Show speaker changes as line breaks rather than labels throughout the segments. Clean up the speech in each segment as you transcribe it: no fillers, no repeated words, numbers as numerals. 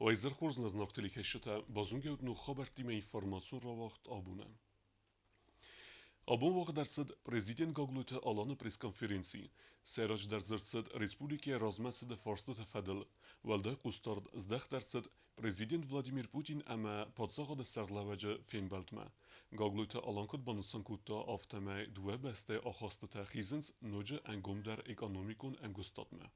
Уӕ хорз нӕ знаг телекӕсджытӕ, базонгӕут ног хабӕрттимӕ информацион рауагъд абонӕн. Абон уагъд ӕрцыд президент Гаглойты Аланы пресс-конференци. Сӕйраджыдӕр дзырд цыд республикӕйы размӕцыды фарстыты фӕдыл. Уӕлдай хъусдард здӕхт ӕрцыд президент Владимир Путин ӕмӕ паддзахады сӕргълӕууӕджы фембӕлдмӕ. Гаглойты Алан куыд банысан кодта, афтӕмӕй дыууӕ бӕстӕйы ахастытӕ хизынц ноджы ӕнгомдӕр экономикон ӕмгуыстадмӕ.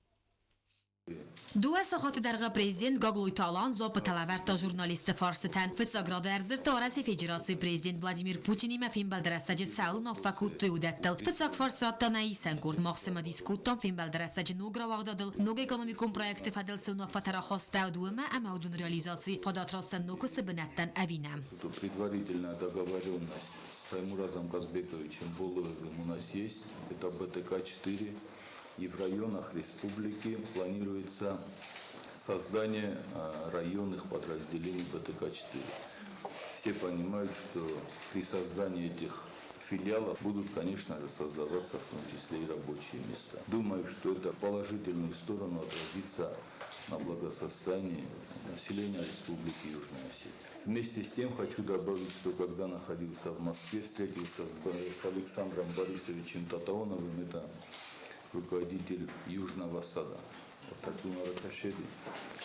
Дыууӕ сахаты дӕргъы президент Гаглойты Алан дзуаппытӕ лӕвӕрдта журналистты фарстытӕн. Фыццаг рады ӕрдзырдта Уӕрӕсейы Федерацийы президент Владимир Путинимӕ фембӕлды рӕстӕджы цӕуыл уынаффӕ кодтой, уыдӕттыл. Фыццаг фарст радта нӕ исӕн къорд. Мах цымыдис кодтам фембӕлды рӕстӕджы ног рауагъдадыл, ног экономикон проекты фӕдыл цы уынаффӕтӕ рахастӕуыд, уымӕ ӕмӕ уыдон реализацийы фадат ратдзӕн ног куысты бынӕттӕн ӕви нӕ.
Предварительная договоренность с Таймуразом Казбековичем Болуевым у нас есть. Это БТК-4. И в районах республики планируется создание районных подразделений БТК-4. Все понимают, что при создании этих филиалов будут, конечно же, создаваться в том числе и рабочие места. Думаю, что это в положительную сторону отразится на благосостоянии населения Республики Южная Осетия. Вместе с тем хочу добавить, что когда находился в Москве, встретился с Александром Борисовичем Татаоновым, это руководитель Южного сада Татуна Ракашеди.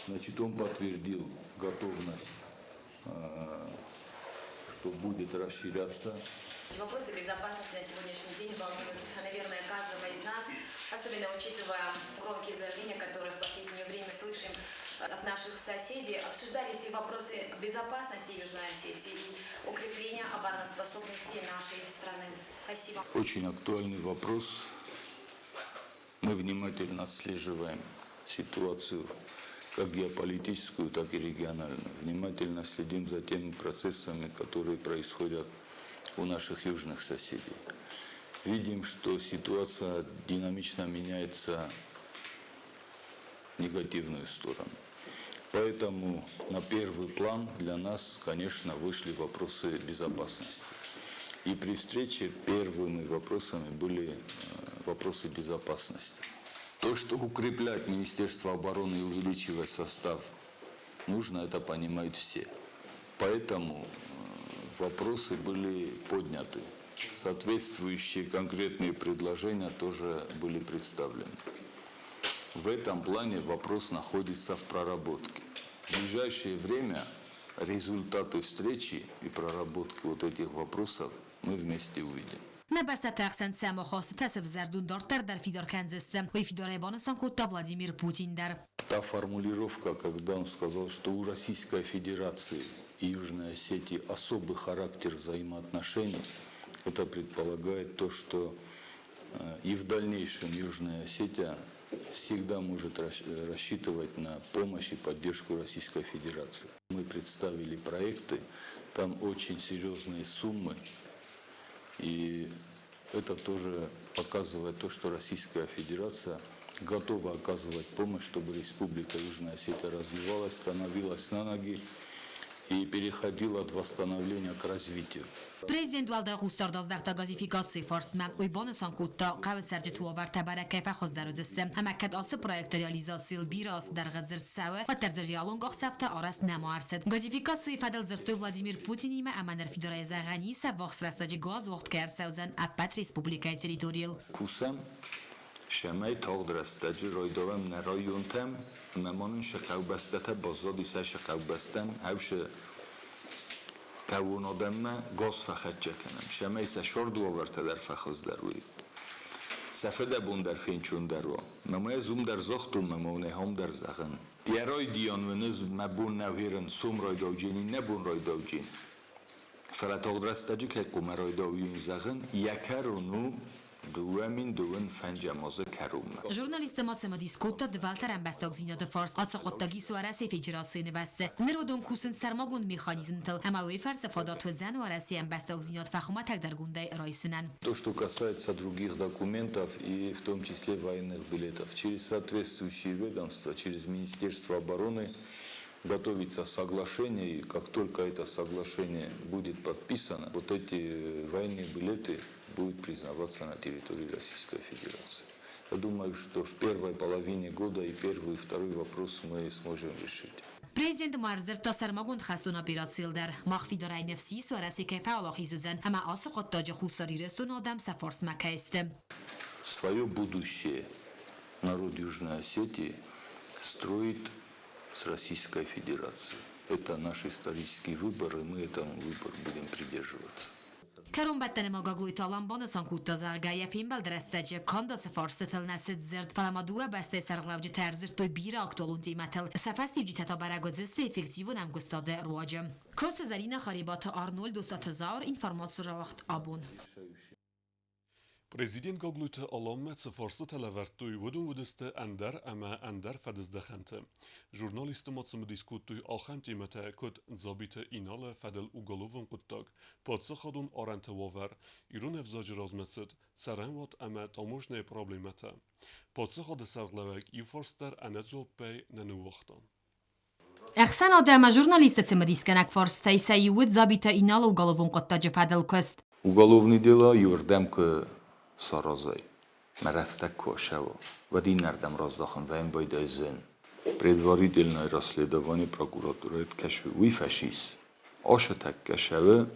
Значит, он подтвердил готовность, что будет расширяться.
Вопросы безопасности на сегодняшний день волнуют, наверное, каждого из нас, особенно учитывая громкие заявления, которые в последнее время слышим от наших соседей. Обсуждались ли вопросы безопасности Южной Осетии и укрепления обороноспособности нашей страны? Спасибо.
Очень актуальный вопрос. Мы внимательно отслеживаем ситуацию, как геополитическую, так и региональную. Внимательно следим за теми процессами, которые происходят у наших южных соседей. Видим, что ситуация динамично меняется в негативную сторону. Поэтому на первый план для нас, конечно, вышли вопросы безопасности. И при встрече первыми вопросами были вопросы безопасности. То, что укреплять Министерство обороны и увеличивать состав нужно, это понимают все. Поэтому вопросы были подняты. Соответствующие конкретные предложения тоже были представлены. В этом плане вопрос находится в проработке. В ближайшее время результаты встречи и проработки вот этих вопросов мы вместе увидим.
Нӕ бӕстӕты ӕхсӕн цы ӕмахастытӕ сӕвзӕрд, уым дарддӕр дӕр фидар кӕндзысты. Уый фидарӕй банысан кодта Владимир Путин дӕр.
Та формулировка, когда он сказал, что у Российской Федерации и Южной Осетии особый характер взаимоотношений, это предполагает то, что и в дальнейшем Южная Осетия всегда может рассчитывать на помощь и поддержку Российской Федерации. Мы представили проекты, там очень серьезные суммы, и это тоже показывает то, что Российская Федерация готова оказывать помощь, чтобы Республика Южная Осетия развивалась, становилась на ноги и переходила от восстановления к развитию.
Президент уӕлдай хъусдард аздӕхта газификацийы фарстмӕ. Уый банысан кодта, хъӕуы цӕрджыты уавӕртӕ бӕрӕг кӕй фӕхуыздӕр уыдзысты. Ӕмӕ кӕд ацы проекты реализацийыл бирӕ азты дӕргъы дзырд цӕуы, уӕддӕр дзы реалон къахдзӕфтӕ арӕзт нӕма ӕрцыд. Газификацийы фӕдыл дзырдтой Владимир Путинимӕ ӕмӕ ныр фидарӕй зӕгъӕн ис, ӕввахс рӕстӕджы газ уагъд кӕй ӕрцӕудзӕн ӕппӕт республикӕйы территорийыл.
Кусӕм, цӕмӕй тагъд рӕстӕджы райдайӕм нӕ районтӕм ӕмӕ ма нын сӕ хъӕубӕстӕтӕ баззадис сӕ хъӕубӕстӕм, ӕвсе хъӕууон адӕммӕ газ фӕхӕццӕ кӕнӕм, цӕмӕй сӕ сӕрды уавӕртӕ дӕр фӕхуыздӕр уой. Сӕ фыдӕбон дӕр фенцондӕр уа. Мӕ ма ӕз уым дӕр загътон, мӕ ма уын ам дӕр зӕгъын. Йӕ райдиан уын ӕз мӕ бон нӕу херын сом райдауджын, иннӕ бон райдауджын. Фӕлӕ тагъд рӕстӕджы кӕй хъуамӕ райдауин зӕгъын, йӕ кӕрон у 2025 азы кӕронмӕ.
Журналисттӕ ма цымыдис кодта дывӕлтӕр ӕмбӕстагдзинады фарст ацы хъуыддаг ис Уӕрӕсейы Федерацийы нывӕзты. Ныр уыдон кусынц сӕрмагонд механизмтыл ӕмӕ уый фӕрцы фадат уыдзӕн Уӕрӕсейы ӕмбӕстагдзинад фӕхуымӕтӕгдӕргондӕй райсынӕн.
То, что касается других документов и в том числе военных билетов, через соответствующие ведомства, через Министерство обороны готовится соглашение, и как только это соглашение будет подписано, вот эти военные билеты будут признаваться на территории Российской Федерации. Я думаю, что в первой половине года и первый, и второй вопрос мы сможем решить.
Президент ма ӕрдзырдта сӕрмагонд хӕстон операцийыл дӕр. Мах фидарӕй ныфс ис, Уӕрӕсе кӕй фӕуӕлахиз уыдзӕн ӕмӕ ацы хъуыддаджы Хуссар Ирыстоны адӕм сӕ фарсмӕ кӕй сты.
Свое будущее народ Южной Осетии строит с Российской Федерацией. Это наш исторический выбор, и мы этому выбору будем придерживаться.
Кӕронбӕттӕны ма Гаглойты Алан банысан кодта, зӕгъгӕ, йӕ фембӕлды рӕстӕджы канд ацы фарстытыл нӕ цыд дзырд, фӕлӕ ма дыууӕ бӕстӕйы сӕргълӕуджытӕ ӕрдзырдтой бирӕ актуалон темӕтыл, сӕ фӕстиуджытӕ та бӕрӕг уыдзысты эффективон ӕмгуыстады руаджы. Коцты Зӕринӕ, Харебаты Арнольд, Остъаты Зауыр, информаци рауагъд абон.
Президент Гаглойты Аланмӕ цы фарстытӕ лӕвӕрдтой, уыдон уыдысты ӕндӕр ӕмӕ ӕндӕр фӕдыздӕхӕнты. Журналистты ма цымыдис кодтой ахӕм темӕтӕ, куыд Дзабиты Иналы фӕдыл уголовон хъуыддаг, паддзахадон арӕнты уавӕр, ирон ӕвзаджы размӕцыд, цӕрӕнуат ӕмӕ таможнӕйы проблемӕтӕ. Паддзахады сӕргълӕууӕг иу фарст дӕр ӕнӕдзуаппӕй нӕ ныууагъта.
Ӕхсӕнад ӕмӕ журналистты цымыдисгӕнӕг фарстӕй сӕ иу уыд Дзабиты Иналы уголовон хъуыддаджы фӕдыл куыст.
Уголовный дела иуырдӕм куы саразай, мӕ рӕстӕг куы ацӕуа, уӕд иннӕрдӕм раздахын вӕййын байдайдзӕн. Предварительное расследование прокуратурӕйы кӕсы, уый фӕсис. Ашы тӕккӕ сӕвы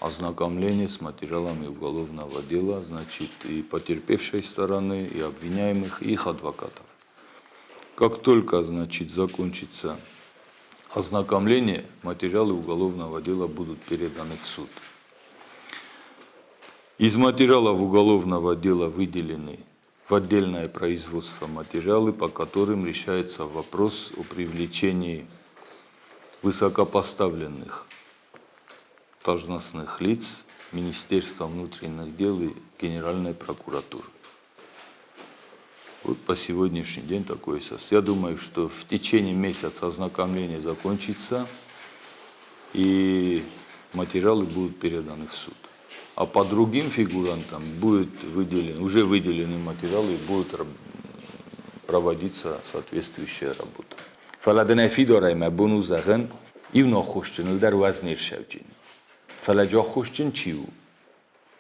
ознакомление с материалами уголовного дела, значит, и потерпевшей стороны, и обвиняемых, и их адвокатов. Как только, значит, закончится ознакомление, материалы уголовного дела будут переданы в суд. Из материалов уголовного дела выделены в отдельное производство материалы, по которым решается вопрос о привлечении высокопоставленных должностных лиц Министерства внутренних дел и Генеральной прокуратуры. Вот по сегодняшний день такое состояние. Я думаю, что в течение месяца ознакомление закончится и материалы будут переданы в суд. А по другим фигурантам будет выделен, уже выделены материалы и будет проводиться соответствующая работа. Фӕлӕ дын ӕй фидарӕй мӕ бон у зӕгъын, иу аххосджыныл дӕр уӕз не рсӕвджын. Фӕлӕ аххосджын чи у,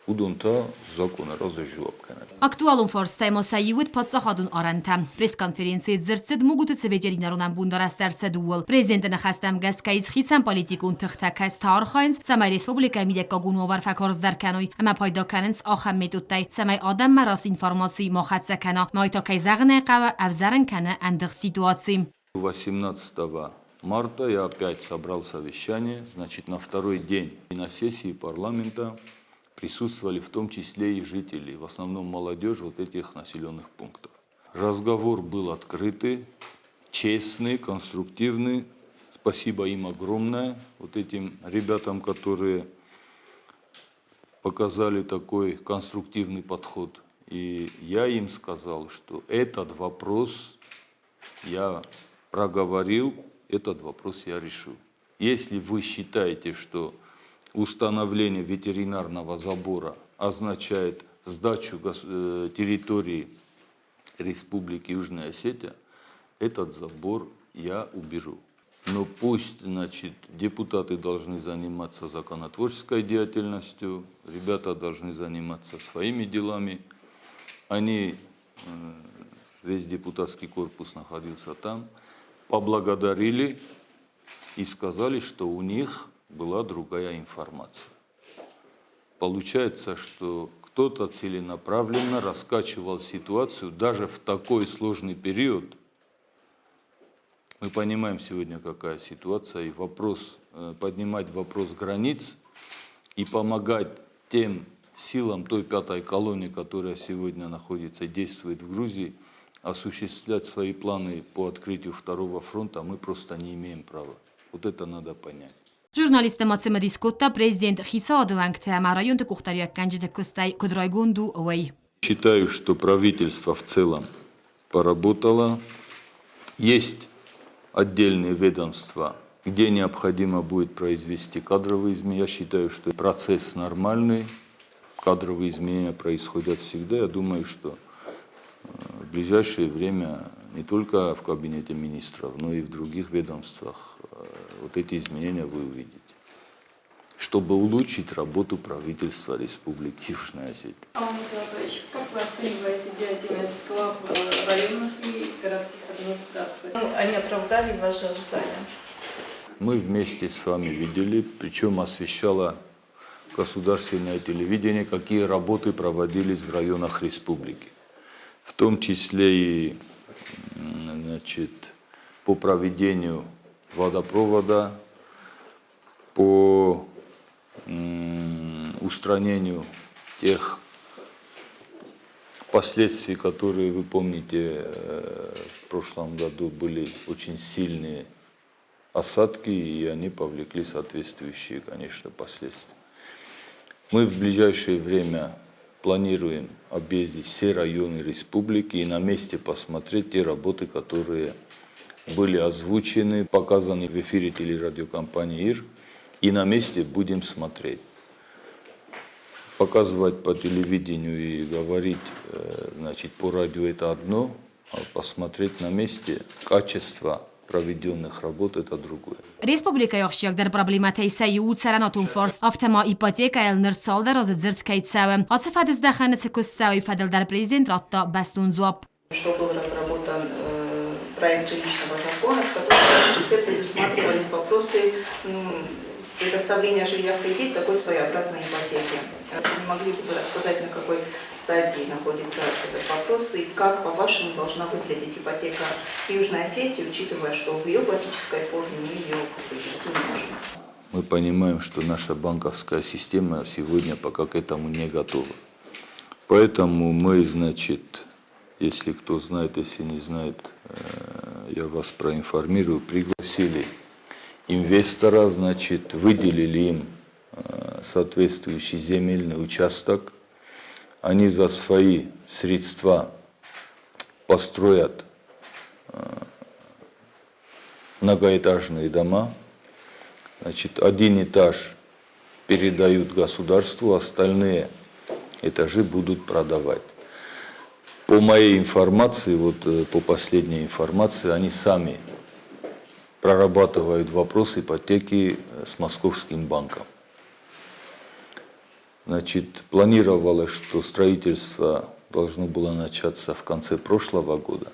уыдон та законы разы жуапп кӕнӕд.
Актуалон фарстӕй ма сӕ иу уыд паддзахадон арӕнтӕ. Пресс-конференцийы дзырд цыд Мугуты цы ветеринарон ӕмбонд арӕзт ӕрцыд, ууыл. Президенты ныхӕстӕм гӕсгӕ ис хицӕн политикон тыхтӕ, кӕцытӕ архайынц, цӕмӕй республикӕйы мидӕггагон уавӕр фӕкарздӕр кӕной ӕмӕ пайда кӕнынц ахӕм методтӕй, цӕмӕй адӕммӕ раст информаци ма хӕццӕ кӕна, ма та, кӕй зӕгъын ӕй хъӕуы, ӕвзӕрын кӕны ӕндыгъд ситуаци.
18 марта я опять собрал совещание, значит, на второй день на сессии парламента присутствовали в том числе и жители, в основном молодежь вот этих населенных пунктов. Разговор был открытый, честный, конструктивный. Спасибо им огромное, вот этим ребятам, которые показали такой конструктивный подход. И я им сказал, что этот вопрос я проговорил, этот вопрос я решу. Если вы считаете, что установление ветеринарного забора означает сдачу территории Республики Южная Осетия, этот забор я уберу. Но пусть, значит, депутаты должны заниматься законотворческой деятельностью, ребята должны заниматься своими делами. Они, весь депутатский корпус находился там, поблагодарили и сказали, что у них была другая информация. Получается, что кто-то целенаправленно раскачивал ситуацию даже в такой сложный период. Мы понимаем сегодня, какая ситуация, и вопрос, поднимать вопрос границ и помогать тем силам той пятой колонии, которая сегодня находится и действует в Грузии, осуществлять свои планы по открытию второго фронта мы просто не имеем права. Вот это надо понять.
Журналистты ма цымыдис кодта президент хицауады уӕнгтӕ ӕмӕ районты къухдариуӕггӕнджыты куыстӕй куыд райгонд у, уый.
Считаю, что правительство в целом поработало. Есть отдельные ведомства, где необходимо будет произвести кадровые изменения. Я считаю, что процесс нормальный, кадровые изменения происходят всегда. Я думаю, что в ближайшее время не только в кабинете министров, но и в других ведомствах вот эти изменения вы увидите. чтобы улучшить работу правительства Республики Южная Осетия.
Алан Николаевич, как вы оцениваете деятельность глав районных и городских администраций? Ну, они оправдали ваши ожидания?
Мы вместе с вами видели, причем освещало государственное телевидение, какие работы проводились в районах республики. В том числе и, значит, по проведению водопровода, по устранению тех последствий, которые, вы помните, в прошлом году были очень сильные осадки, и они повлекли соответствующие, конечно, последствия. Мы в ближайшее время планируем объездить все районы республики и на месте посмотреть те работы, которые были озвучены, показаны в эфире телерадиокомпании «Ир», и на месте будем смотреть. Показывать по телевидению и говорить, значит, по радио это одно, а посмотреть на месте качество проведенных работ это другое.
Республикӕйы ахсджиагдӕр проблемӕтӕй сӕ иу у цӕрӕнуатон фарст, афтӕ ма ипотекӕйыл ныр цалдӕр азы дзырд кӕй цӕуы. Ацы фӕдыздӕхӕны цы куыст цӕуы, уый фӕдыл дӕр президент радта бӕстон дзуапп.
Что был разработан проект жилищного закона, в котором в том числе предусматривались вопросы предоставления жилья в кредит такой своеобразной ипотеки. Не могли бы вы рассказать, на какой стадии находится этот вопрос и как, по-вашему, должна выглядеть ипотека в Южной Осетии, учитывая, что в ее классической форме мы ее ввести не можем?
Мы понимаем, что наша банковская система сегодня пока к этому не готова. Поэтому мы, значит, если кто знает, если не знает, я вас проинформирую, пригласили инвестора, значит, выделили им соответствующий земельный участок. Они за свои средства построят многоэтажные дома. Значит, один этаж передают государству, остальные этажи будут продавать. По моей информации, вот по последней информации, они сами прорабатывают вопрос ипотеки с Московским банком. Значит, планировалось, что строительство должно было начаться в конце прошлого года,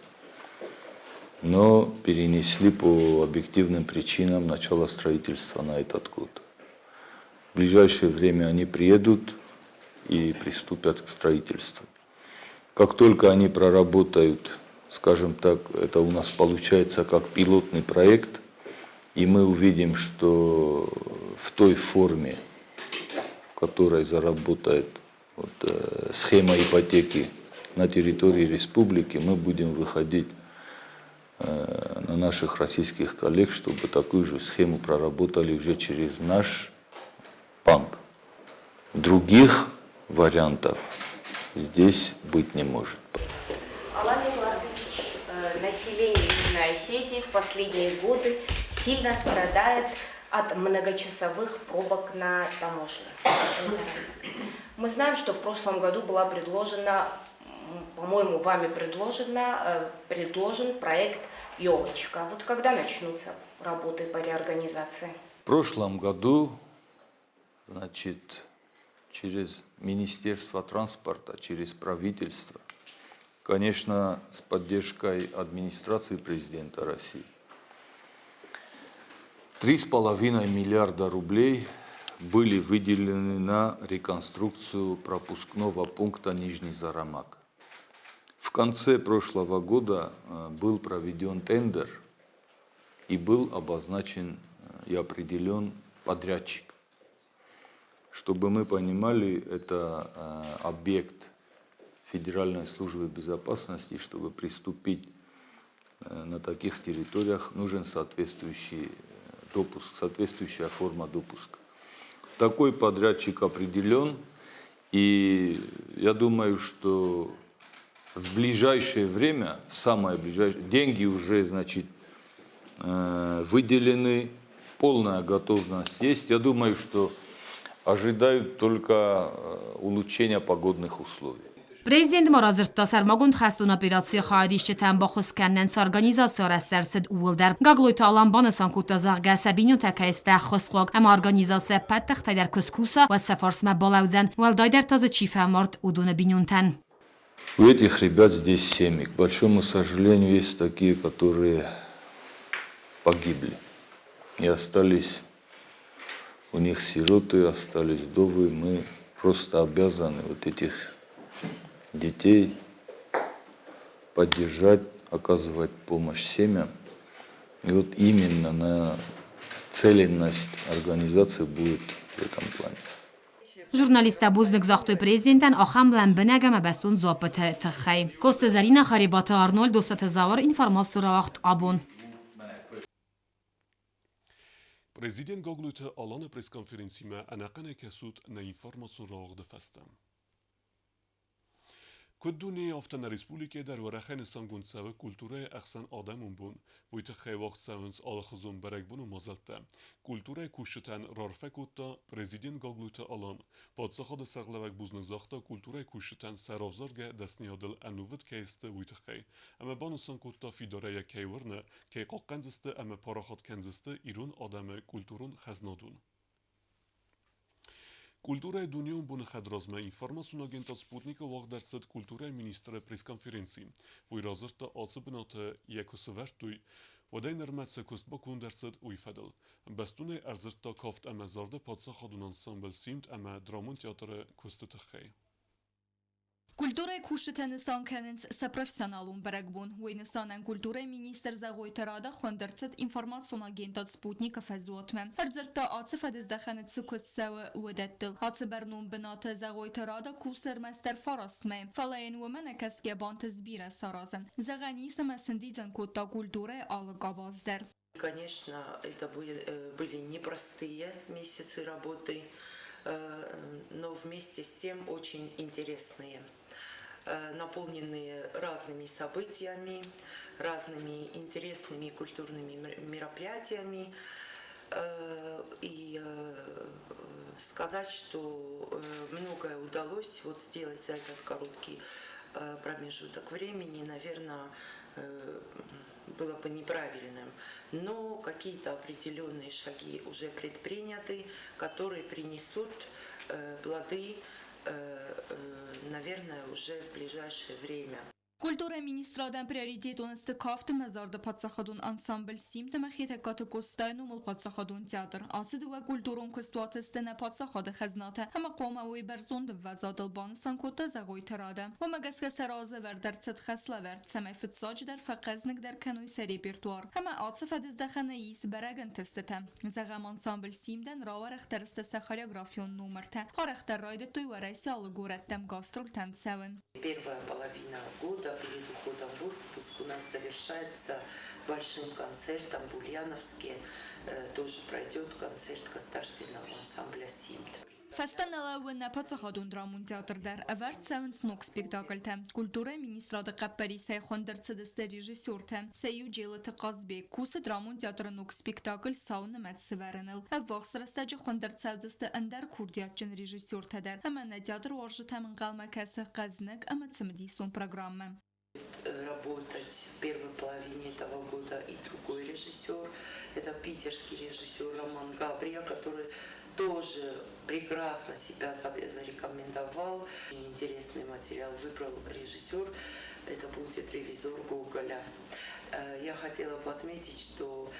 но перенесли по объективным причинам начало строительства на этот год. В ближайшее время они приедут и приступят к строительству. Как только они проработают, скажем так, это у нас получается как пилотный проект, и мы увидим, что в той форме, в которой заработает вот схема ипотеки на территории республики, мы будем выходить на наших российских коллег, чтобы такую же схему проработали уже через наш банк. Других вариантов здесь быть не может.
Алан Эдуардович, население Южной Осетии в последние годы сильно страдает от многочасовых пробок на таможне. Мы знаем, что в прошлом году была предложена, по-моему, вами предложен проект «Елочка». Вот когда начнутся работы по реорганизации?
В прошлом году, значит, через Министерство транспорта, через правительство, конечно, с поддержкой администрации президента России, 3,5 миллиарда рублей были выделены на реконструкцию пропускного пункта Нижний Зарамаг. В конце прошлого года был проведен тендер и был обозначен и определен подрядчик. Чтобы мы понимали, это объект Федеральной службы безопасности, чтобы приступить на таких территориях, нужен соответствующий допуск, соответствующая форма допуска. Такой подрядчик определен, и я думаю, что в ближайшее время, в самое ближайшее, деньги уже, значит, выделены, полная готовность есть. Я думаю, что ожидают только улучшения погодных условий.
Президент ма радзырдта, сӕрмагонд хӕстон операцийы хайадисджытӕн баххуыс кӕнынӕн цы организаци арӕзт ӕрцыд, ууыл дӕр. Гаглойты Алан банысан кодта, зӕгъгӕ, сӕ бинонтӕ кӕй сты ӕххуысхъуаг ӕмӕ организаци ӕппӕт тыхтӕй дӕр куы скуса, уӕд сӕ фарсмӕ балӕудзӕн, уӕлдайдӕр та дзы чи фӕмард, уыдоны бинонтӕн.
У этих ребят здесь семьи. К большому сожалению, есть такие, которые погибли и остались у них сироты, остались вдовы. Мы просто обязаны вот этих детей поддержать, оказывать помощь семьям. И вот именно нацеленность организации будет в этом плане.
Журналисттӕ бузныг загътой президентӕн ахӕм лӕмбынӕг ӕмӕ бӕстон дзуаппыты тыххӕй. Коцты Зӕринӕ, Харебаты Арнольд, Доссаты Зауыр, информаци рауагъд абон.
Президент Гаглойты Аланы пресс-конференцимӕ ӕнӕхъӕнӕй кӕсут нӕ информацион рауагъды фӕстӕ. Куыд дунейы, афтӕ нӕ республикӕйы дӕр уӕрӕхӕй нысангонд цӕуы культурӕйы ӕхсӕн адӕмон бон. Уый тыххӕй уагъд цӕуынц алыхуызон бӕрӕгбонон мадзӕлттӕ. Культурӕйы кусджытӕн раарфӕ кодта президент Гаглойты Алан. Паддзахады сӕргълӕууӕг бузныг загъта культурӕйы кусджытӕн сӕ равзаргӕ дӕсныйадыл ӕнувыд кӕй сты, уый тыххӕй. Ӕмӕ банысан кодта фидарӕй йӕ кӕй уырны, кӕй хъахъхъӕндзысты ӕмӕ парахат кӕндзысты ирон адӕмы культурон хӕзнадон. Культурӕйы дунеон боны хӕдразмӕ информацион агентад «Спутник»-ы уагъд ӕрцыд культурӕйы министры пресс-конференци. Уый радзырдта, ацы бынаты йӕ куы сӕвӕрдтой, уӕдӕй нырмӕ цы куыст баконд ӕрцыд, уый фӕдыл. Бӕстонӕй ӕрдзырдта кафт ӕмӕ зарды паддзахадон ансамбль «Симд» ӕмӕ драмон театры куысты тыххӕй.
Культурӕйы кусджытӕ нысан кӕнынц сӕ профессионалон бӕрӕгбон. Уый нысанӕн культурӕйы министр Зӕгъойты Рада хуынд ӕрцыд информацион агентад «Спутник»-ы фӕзуатмӕ. Ӕрдзырдта ацы фӕдыздӕхӕны цы куыст цӕуы, уыдӕттыл. Ацы бӕрнон бынаты Зӕгъойты Рада кусы ӕрмӕстдӕр фарастмӕ, фӕлӕ йын уымӕ нӕкӕсгӕ бантыст бирӕ саразын. Зӕгъӕн ис ӕмӕ сӕндидзӕн кодта культурӕйы алы къабаз дӕр.
Конечно, это были непростые месяцы работы, но вместе с тем очень интересные, наполненные разными событиями, разными интересными культурными мероприятиями. И сказать, что многое удалось вот сделать за этот короткий промежуток времени, наверное, было бы неправильным. Но какие-то определенные шаги уже предприняты, которые принесут плоды, наверное, уже в ближайшее время.
Культурӕйы министрадӕн приоритетон сты кафты ӕмӕ зарды паддзахадон ансамбль «Симд» ӕмӕ Хетӕгкаты Къостайы номыл паддзахадон театр. Ацы дыууӕ культурон куыстуаты сты нӕ паддзахады хӕзнатӕ ӕмӕ хъуамӕ уой бӕрзонд ӕмвӕзадыл, банысан кодта Зӕгъойты Рада. Уымӕ гӕсгӕ сӕ разӕвӕрд ӕрцыд хӕслӕвӕрд, цӕмӕй фыццаджыдӕр фӕхъӕзныгдӕр кӕной сӕ репертуар. Ӕмӕ ацы фӕдыздӕхӕны ис бӕрӕг ӕнтыстытӕ. Зӕгъӕм, ансамбль «Симд»-ӕн рауӕрӕхдӕр сты сӕ хореографион номыртӕ. Арӕхдӕр райдыдтой Уӕрӕсе алы горӕттӕм гастрольтӕм цӕуын.
Первая половина года перед уходом в отпуск у нас завершается большим концертом в Ульяновске. Тоже пройдет концерт государственного ансамбля «Симд».
Фӕстӕ нӕ лӕууы нӕ паддзахадон драмон театр дӕр. Ӕвӕрд цӕуынц ног спектакльтӕ. Культурӕйы министрады хъӕппӕрисӕй хуынд ӕрцыдысты режиссертӕ. Сӕ иу Джелыты Хъазбег кусы драмон театры ног спектакль «Сау нымӕт» сӕвӕрыныл. Ӕввахс рӕстӕджы хуынд ӕрцӕудзысты ӕндӕр курдиатджын режиссертӕ дӕр ӕмӕ нӕ театруарзджытӕм ӕнхъӕлмӕ кӕсы хъӕзныг ӕмӕ цымыдисон программӕ.
Работать в первой половине этого года и другой режиссер. Это питерский режиссер Роман Габрия, который тоже прекрасно себя зарекомендовал. Интересный материал выбрал режиссер. Это будет «Ревизор» Гоголя. Я хотела бы отметить, что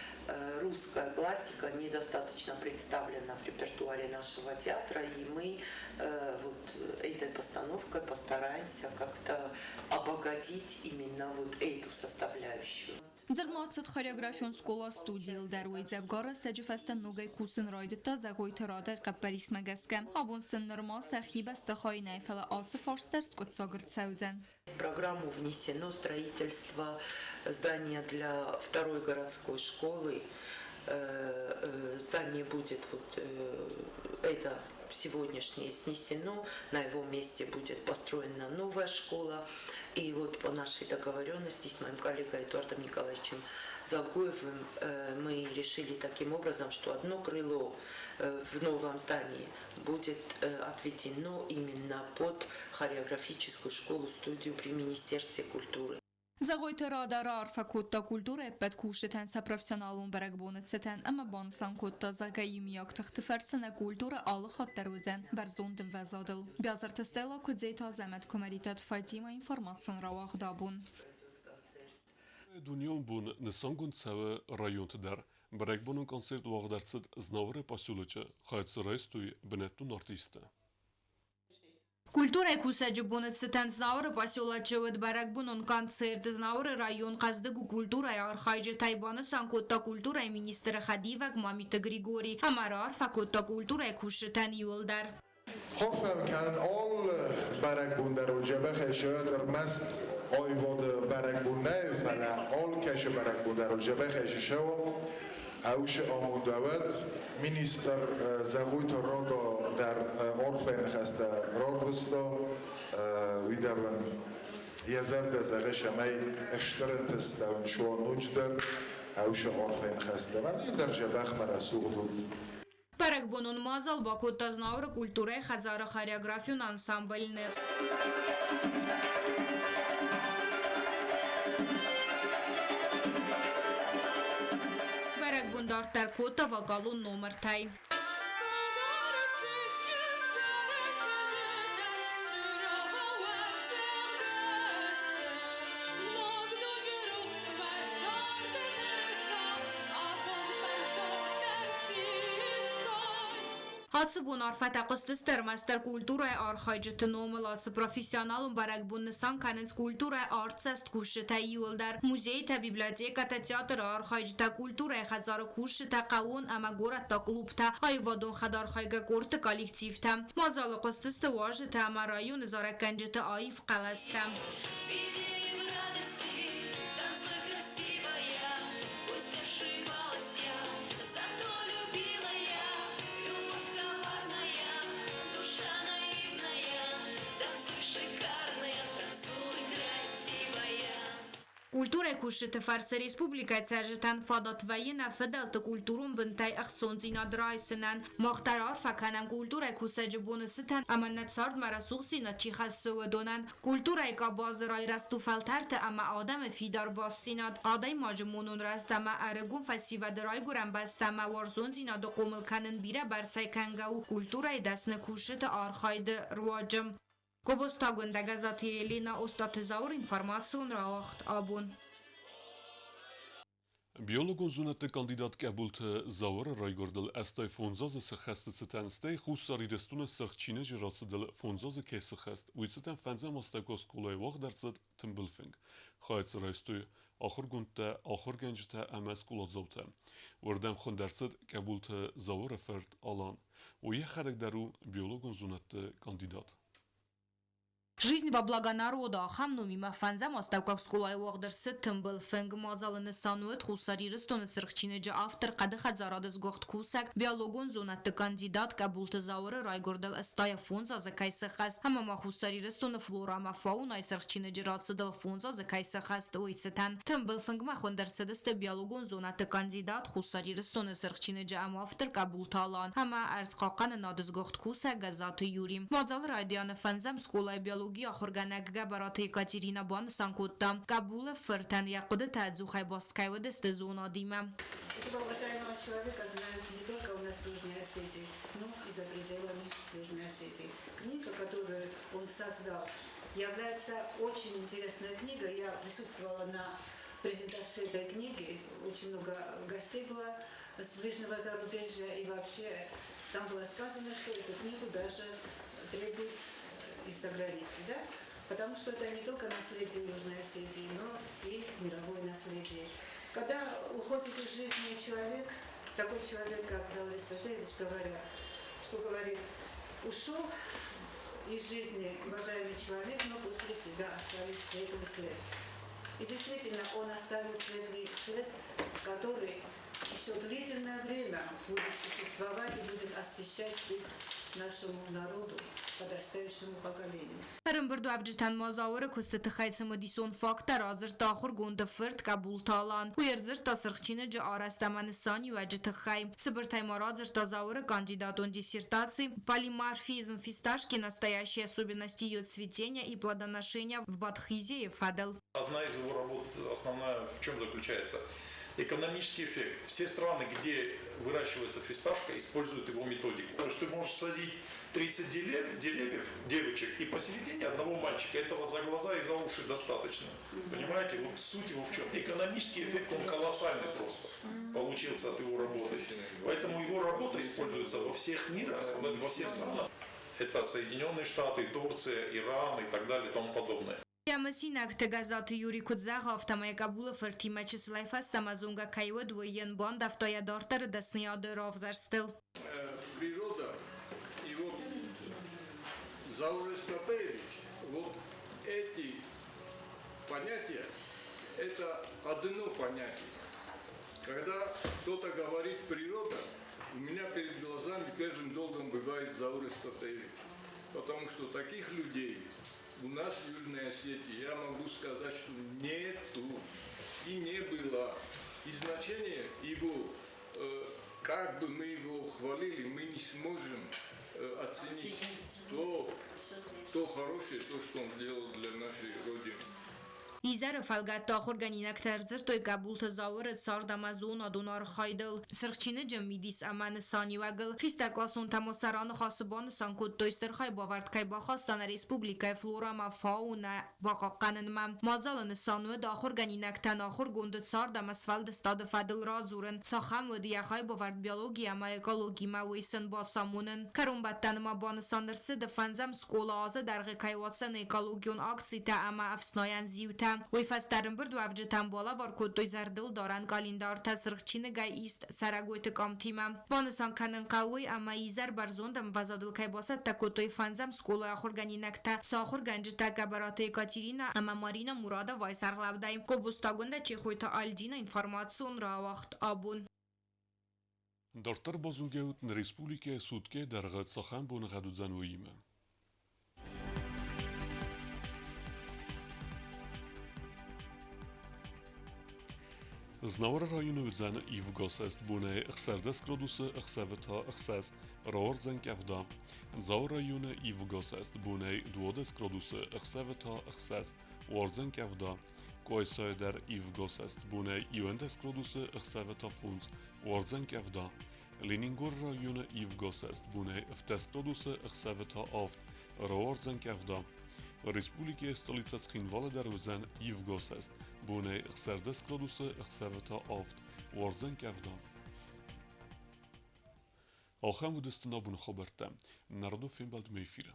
русская классика недостаточно представлена в репертуаре нашего театра, и мы вот этой постановкой постараемся как-то обогатить именно вот эту составляющую.
Дзырд ма цыд хореографион скъола-студийыл дӕр. Уый дзӕвгар рӕстӕджы фӕстӕ ногӕй кусын райдыдта Зӕгъойты Радайы хъӕппӕрисмӕ гӕсгӕ. Абон сын нырма сӕхи бӕстыхайы нӕй, фӕлӕ ацы фарст дӕр скъуыддзаг ӕрцӕудзӕн.
В программу внесено строительство здания для второй городской школы. Здание будет вот это сегодняшнее снесено, на его месте будет построена новая школа. И вот по нашей договоренности с моим коллегой Эдуардом Николаевичем Дзагоевым мы решили таким образом, что одно крыло в новом здании будет отведено именно под хореографическую школу-студию при Министерстве культуры.
Зӕгъойты Рада раарфӕ кодта культурӕйы ӕппӕт кусджытӕн сӕ профессионалон бӕрӕгбоны цытӕн ӕмӕ банысан кодта, зӕгъгӕ, иумиаг тыхты фӕрцы нӕ культурӕ алы хатт дӕр уыдзӕн бӕрзонд ӕмвӕзадыл. Биазырты Стелла, Куыдзеты Азӕмӕт, Куымӕридтаты Фатимӕ, информацион рауагъд абон.
Дунеон бон нысангонд цӕуы районты дӕр. Бӕрӕгбонон концерт уагъд ӕрцыд Знауыры поселочы, хайад дзы райстой бынӕттон артисттӕ.
Культурӕйы кусӕджы боны цытӕн Знауыры поселочы уыд бӕрӕгбонон концерт. Знауыры район хъӕздыг у культурӕйы архайджытӕй, банысан кодта культурӕйы министры хӕдивӕг Мамиты Григорий ӕмӕ раарфӕ кодта культурӕйы кусджытӕн иуылдӕр.
Арфӕ кӕнын алы бӕрӕгбон дӕр у дзӕбӕхӕй сӕрӕт ӕрмӕст аивады бӕрӕгбон нӕ, фӕлӕ алкӕцы бӕрӕгбон дӕр у дзӕбӕхӕй сысӕуа. Ӕусы амондӕуӕд министр Зӕгъойты Рада дӕр арфӕйы ныхӕстӕ рарвыста. Уый дӕр уын йӕ зӕрдӕ зӕгъы, цӕмӕй стыр ӕнтысттӕ уын суа ноджыдӕр ӕусы арфӕйы ныхӕстӕ. Мӕнӕ дӕр дзӕбӕх мӕ рӕсугъд уыд.
Бӕрӕгбонон мадзал бакодта Знауыры культурӕйы хӕдзары хореографион ансамбль «Нефс». Бӕрӕгбон дарддӕр кодта вокалон номыртӕй. Ацы бон арфӕтӕ хъуыстысты ӕрмӕстдӕр культурӕйы архайджыты номыл. Ацы профессионалон бӕрӕгбон нысан кӕнынц культурӕйы артдзӕст кусджытӕ иууылдӕр. Музейтӕ, библиотекӕтӕ, театры архайджытӕ, культурӕйы хӕдзары кусджытӕ, хъӕууон ӕмӕ горӕттаг клубтӕ, аивадон хӕдархайгӕ къордты коллективтӕ. Мадзалы хъуыстысты уазджытӕ ӕмӕ районы зарӕггӕнджыты аив хъӕлӕстӕ. Культурӕйы кусджыты фӕрцы республикӕйы цӕрджытӕн фадат вӕййы нӕ фыдӕлты культурон бынтӕй ӕхцондзинад райсынӕн. Мах дӕр арфӕ кӕнӕм культурӕйы кусӕджы боны цытӕн ӕмӕ нӕ цардмӕ рӕсугъддзинад чи хӕссы, уыдонӕн. Культурӕйы къабазы райрӕзт у фӕлтӕрты ӕмӕ адӕмы фидар бастдзинад, адӕймаджы монон рӕзт ӕмӕ ӕрыгон фӕсивӕды райгуырӕн бӕстӕмӕ уарзондзинады хъомыл кӕнын бирӕбӕрцӕй кӕнгӕ у культурӕйы дӕсны кусджыты архайды руаджы. Гобозтагондӕ Гӕззаты Еленӕ, Остъаты Зауыр, информацион рауагъд абон.
Биологон зонӕдты кандидат Къӕбулты Зауыры райгуырдыл 85 азы сыххӕсты цытӕн, стӕй Хуссар Ирыстоны Сырх чиныджы рацыдыл 5 азы кӕй сыххӕст, уый цытӕн фӕндзӕм астӕуккаг скъолайы уагъд ӕрцыд тымбыл фынг. Хайад дзы райстой ахуыргондтӕ, ахуыргӕнджытӕ ӕмӕ скъоладзаутӕ. Уырдӕм хуынд ӕрцыд Къӕбулты Зауыры фырт Алан. Уый йӕхӕдӕг дӕр у биологон зонӕдты кандидат.
Жизнь во благо народа ахӕм номимӕ фӕндзӕм астӕуккаг скъолайы уагъд ӕрцыд тымбыл фынг. Мадзалы нысан уыд Хуссар Ирыстоны Сырх чиныджы автор, хъӕды хӕдзарады сгуыхт кусӕг, биологон зонӕдты кандидат Къӕбулты Зауыры райгуырдыл 85 азы кӕй сыххӕст ӕмӕ ма Хуссар Ирыстоны флора ӕмӕ фаунайы Сырх чиныджы рацыдыл 5 азы кӕй сыххӕст, уый цытӕн. Тымбыл фынгмӕ хуынд ӕрцыдысты биологон зонӕдты кандидат, Хуссар Ирыстоны Сырх чиныджы ӕмавтор Къӕбулты Алан ӕмӕ ӕрдзхъахъхъӕнынады сгуыхт кусӕг Гӕззаты Юри. Мадзалы райдианы фӕндзӕм скъолайы биологийы ахуыргӕнӕг Гӕбӕраты Екатеринӕ банысан кодта, Къӕбулы фыртӕн йӕ хъуыдытӕ ӕдзухӕй баст кӕй уыдысты зонадимӕ.
Этого уважаемого человека знают не только у нас в Южной Осетии, но и за пределами Южной Осетии. Книга, которую он создал, является очень интересной книгой. Я присутствовала на презентации этой книги. Очень много гостей было с ближнего зарубежья. И вообще там было сказано, что эту книгу даже требуют из-за границы. Да? Потому что это не только наследие Южной Осетии, но и мировое наследие. Когда уходит из жизни человек, такой человек, как Заур Исатаевич, говорят, что говорит, ушел из жизни уважаемый человек, но после себя оставил светлый след. И действительно, он оставил светлый след, который еще длительное время будет существовать и будет освещать путь нашему народу. подрастающему поколению.
Ӕрӕмбырдуӕвджытӕн ма Зауыры куысты тыххӕй цымыдисон факттӕ радзырдта ахуыргонды фырт Къӕбулты Алан. Уый ӕрдзырдта Сырх чиныджы арӕзт ӕмӕ нысаниуӕджы тыххӕй. Цыбыртӕй ма радзырдта Зауыры кандидатон диссертаци «Полиморфизм фисташки. Настоящие особенности ее цветения и плодоношения в Бадхизе-йы фӕдыл.
Одна из его работ основная в чем заключается? Экономический эффект. Все страны, где выращивается фисташка, используют его методику. То есть ты можешь садить 30 деревьев, девочек, и посередине одного мальчика. Этого за глаза и за уши достаточно. Понимаете, вот суть его в чем? Экономический эффект, он колоссальный просто получился от его работы. Поэтому его работа используется во всех мирах, во всех странах. Это Соединенные Штаты, Турция, Иран и так далее и тому подобное.
Йӕ мысинӕгты Гӕззаты Юри куыд зӕгъы, афтӕмӕй Къӕбулы фыртимӕ чысылӕй фӕстӕмӕ зонгӕ кӕй уыд, уый йын бандӕвта йӕ дарддӕры дӕсныйады равзӕрстыл.
Природа и вот Заур Эстатеевич, вот эти понятия, это одно понятие. Когда кто-то говорит природа, у меня перед глазами первым долгом бывает Заур Эстатеевич. Потому что таких людей у нас в Южной Осетии, я могу сказать, что нету и не было. И значение его, как бы мы его хвалили, мы не сможем оценить то хорошее, то, что он сделал для нашей Родины.
Изӕры фӕлгӕтты ахуыргӕнинӕгтӕ ӕрдзырдтой Къӕбулты Зауыры цард ӕмӕ зонадон архайдыл, Сырх чиныджы мидис ӕмӕ нысаниуӕгыл. Хистӕркъласонтӕ ма сӕ раныхасы банысан кодтой, стыр хайбавӕрд кӕй бахаста нӕ республикӕйы флорӕ ӕмӕ фаунӕ бахъахъхъӕнынмӕ. Мадзалы нысан уыд ахуыргӕнинӕгтӕн ахуыргонды цард ӕмӕ сфӕлдыстады фӕдыл радзурын, цахӕм уыд йӕ хайбавӕрд биологи ӕмӕ экологимӕ, уый сын бацамонын. Кӕронбӕттӕны ма банысан ӕрцыд, фӕндзӕм скъола азы дӕргъы кӕй уадздзӕн экологион акцитӕ ӕмӕ ӕфснайӕн зиутӕ. Уый фӕстӕ ӕрӕмбырдуӕвджытӕн балӕвар кодтой зӕрдылдарӕн къӕлиндартӕ Сырх чиныгӕй ист цӕрӕгойты къамтимӕ. Банысан кӕнын хъӕуы, ӕмӕ изӕр бӕрзонд ӕмвӕзадыл кӕй бацӕттӕ кодтой фӕндзӕм скъолайы ахуыргӕнинӕгтӕ, сӕ ахуыргӕнджытӕ Гӕбӕраты Екатеринӕ ӕмӕ Марина Мурадовайы сӕргълӕудӕй. Гобозтагуындӕ Чехойты Альдина информацион рауагъд абон.
Дарддӕр базонгӕ ут нӕ республикӕйы суткӕйы дӕргъы цахӕм боныгъӕд уыдзӕн, уыимӕ. Знауыры районы уыдзӕн ивгӕ бонӕй 16 градусы, ӕхсӕвы та 6, рауардзӕн къӕвда. Дзауы районы ивгӕ бонӕй 12 градусы, ӕхсӕвы та 6, уардзӕн къӕвда. Къуайсайы дӕр ивгӕ бонӕй 11 градусы, ӕхсӕвы та 5, уардзӕн къӕвда. Ленингоры районы ивгӕ бонӕй 17 градусы, ӕхсӕвы та 7, рауардзӕн къӕвда. Республикӕйы столицӕ Цхинвалы дӕр уыдзӕн ивгӕ бонӕй 16 градусы, ӕхсӕвы та 7, уардзӕн къӕвда. Ахӕм уыдысты нӕ абоны хабӕрттӕ. Народон фембӕлдмӕ эфиры.